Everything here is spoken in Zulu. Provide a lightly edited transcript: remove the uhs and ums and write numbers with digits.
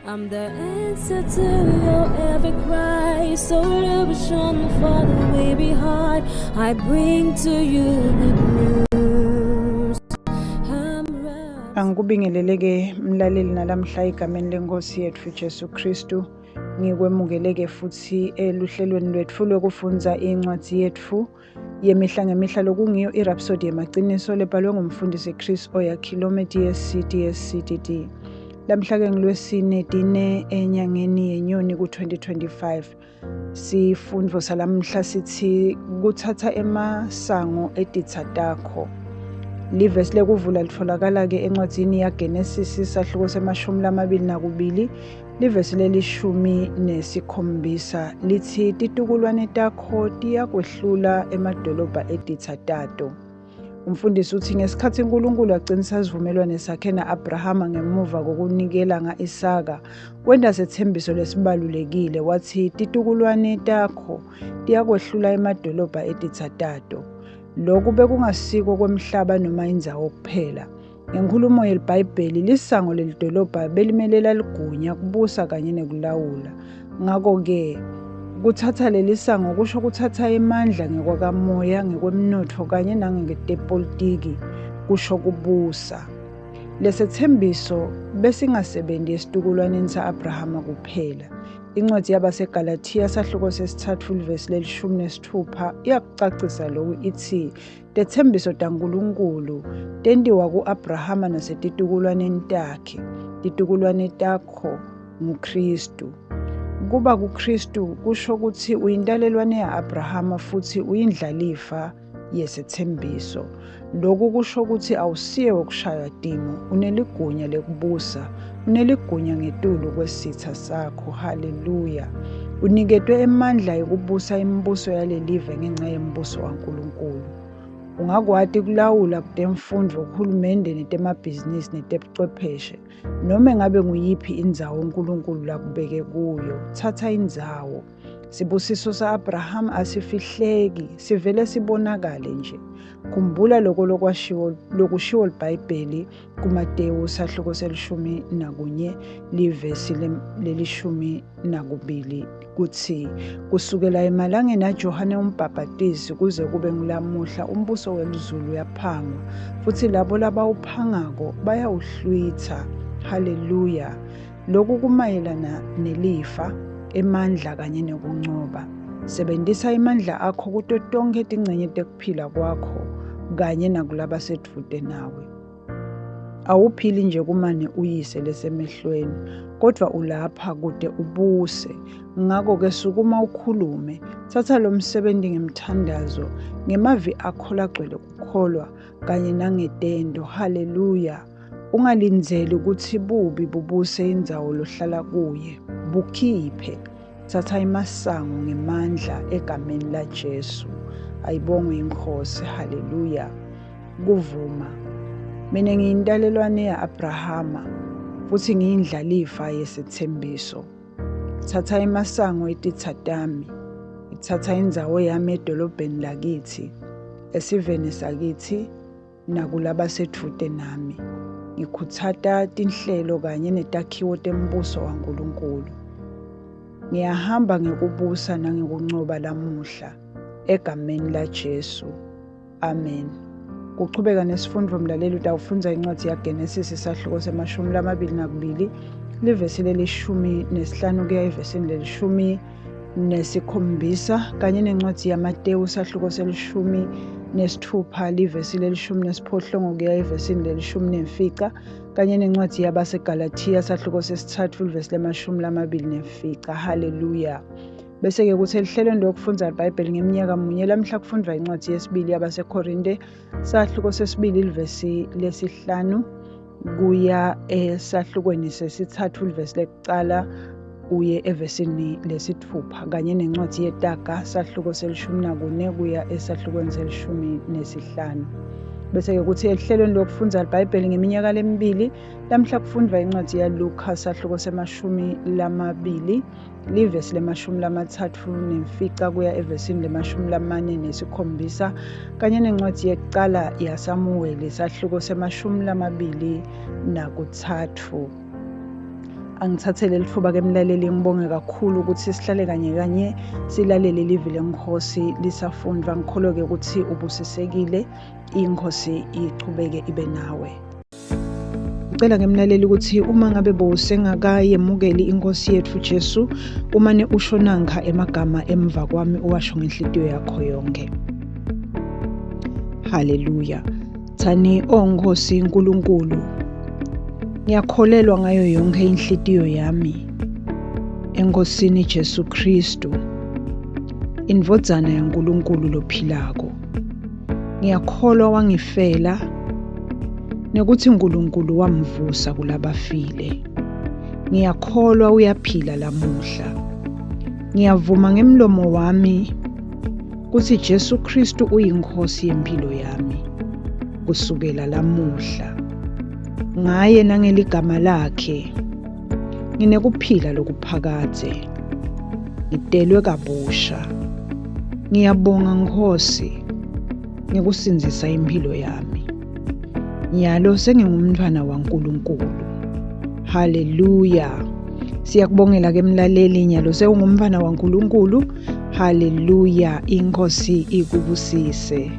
I'm the answer to your every cry, solution for the weary heart. I bring to you good news. I'm Angikubingelele-ke mlaleli nalamhla egameni lenkosi yethu Jesu Kristu. Ngikwemukeleke futhi eluhlelweni lwetfu lwekufundza incwadzi yetfu yemihla ngemihla lokungiyo iRhapsody yemaciniso lebhalwe ngumfundisi Chris Oyakhilome DSC DSCDD. Lamhla-ke ngilwesine 4 enyangeni yeNyoni ku-2025. Sifundvo salamhla sithi kuthatha emasango etitsa takho. Livesi lekuvula litfolakala-ke encwadzini yaGenesisi sahluko se-22 livesi leli-17 lithi titukulwane takho tiyakwehlula emadolobha etitsa tato. Umfundisi uthi ngesikhathi uNkulunkulu aqinisa isivumelwano sakhe na-Abrahama ngemuva kokunikela nga-Isaka, wenta sethembiso lesibalulekile wathi titukulwane takho tiyakwehlula emadolobha etitsa tato. Lokhu bekungasiko kwemhlaba noma indzawo kuphela. Ngenkhulumo yeliBhayibheli, lisango lelidolobha belimelela ligunya, kubusa kanye nekulawula. Ngakho-ke, kuthatha lelisango kusho kuthatha emandla ngekwakamoya, ngekwemnotfo kanye nangetepolitiki, kusho kubusa. Lesetsembiso besingasebenti esitukulwaneni sa-Abrahama kuphela. Incwadi yabaseGalathiya sahluko sesithathu livesi leli-16 iyakucacisa lokhu ithi Tetsembiso taNkulunkulu tentiwa ku-Abrahama nasetitukulwaneni takhe. Titukulwane takho nguKhristu. Kuba kuKhristu kusho ukuthi uyintalelwane ya-Abrahama futhi uyindlalifa yesetsembiso. Lokhu kusho ukuthi awusiye wokushaywa timo, uneligunya lekubusa, uneligunya ngetulu kwesitha sakho. Haleluya! Uniketwe emandla ekubusa imibuso yalelive ngenca yembuso waNkulunkulu. Ungakwati kulawula kutemfundvo, kuhulumende netemabhizinisi netebuchwepheshe. Nome ngabe nguyiphi indzawo uNkulunkulu lakubeke kuyo, thatha indzawo. Sibusiso sa-Abrahama asifihleki, sivele sibonakale nje. Khumbula loko lokwashiwo lokushiwo liBhayibheli kuMatewu sahluko se-11 livesi leli-12 kutsi kusukela emalangeni aJohane umbhabhatisi kuze kube ngulamuhla umbuso welizulu uyaphangwa futsi labo labawuphangako bayawuhlwitsa. Haleluya! Loku kumayelana nelifa, emandla kanye nekuncoba. Sebentisa emandla akho kuto tonkhe tincenye tekuphila kwakho kanye nakulabasedvute nawe. Awuphili nje kumane uyise lesemehlweni, kodvwa ulapha kute ubuse. Ngako-ke sukuma ukhulume, tsatsa lo msebenti ngemthandazo, ngemavi akho lagcwele kukholwa kanye nangetento. Haleluya! Ungalindzeli kutsi bubi bubuse indzawo lohlala kuye. Bukhiphe. Tsatsa emasango ngemandla egameni laJesu. Ayibongwe iNkhosi. Haleluya. Kuvuma. Mina ngiyintalelwane ya-Abrahama futhi ngiyindlalifa yesethembiso. Thatha emasango etitha tami. Ngithatha indzawo yami edolobheni lakithi, esiveni sakithi nakulabasedvute nami. Ngikhutsata tinhlelo kanye netakhiwo tembuso waNkulunkulu. Ngiyahamba ngekubusa nangekuncoba lamuhla egameni laJesu. Amen. Kuchubeka nesifundvo mlaleli utawufundza incwadzi yaGenesis isahluko se-22 livesi leli-15 kuya evesini leli-17 kanye nencwadzi yaMatewu sahluko se-16 livesi leli-18 kuya evesini leli-15 kanye nencwadzi yabaseGalathiya sahluko sesithathu livesi lama-25. Haleluya! Bese-ke kuthi elihlelweni lokufundza iBhayibheli ngeminyaka munye lamhla kufundvwa incwadi yesibili yabaseKorinte sahluko sesibili livesi lesihlanu kuya esahlukweni sesithathu livesi lekucala kuye evesini lesitfupha kanye nencwadi yeTaga sahluko se-14 kuya esahlukweni se-15. Bese-ke kuthi ehlelweni lokufundza iBhayibheli ngeminyaka lemibili lamhla kufundvwa incwadi yaLuka sahluko se-20 livesi lama-35 kuya evesini lama-47 kanye nencwadi yekucala yaSamuweli sahluko se-23. Angithathe leli thuba-ke mlaleli ngibonge kakhulu ukuthi sihlale kanye kanye silalele livi lenkosi lisafundwa. Ngikholwe-ke ukuthi ubusisekile, inkosi ichubeke ibe nawe. Ngicela ke mlaleli ukuthi uma ngabe bowusengakayemukeli inkosi yethu Jesu, umane usho nankha emagama emva kwami uwasho ngenhlitiyo yakho yonke. Haleluya. Thani, O Nkosi Nkulunkulu, ngiyakholelwa ngayo yonke inhlitiyo yami eNkosini Jesu Kristu, indvodzana yaNkulunkulu lophilako. Ngiyakholwa wangifela nekuthi uNkulunkulu wamvusa kulabafile. Ngiyakholwa uyaphila lamuhla. Ngiyavuma ngemlomo wami kutsi Jesu Kristu uyiNkhosi yemphilo yami kusukela lamuhla. Ngaye nangeligama lakhe nginekuphila lokuphakadze. Ngitelwe kabusha. Ngiyabonga Nkhosi ngekusindzisa imphilo yami. Nyalo sengingumntfwana waNkulunkulu. Haleluya. Siyakubongela ke mlaleli nyalo sewungumntfwana waNkulunkulu. Haleluya. Inkosi ikubusise.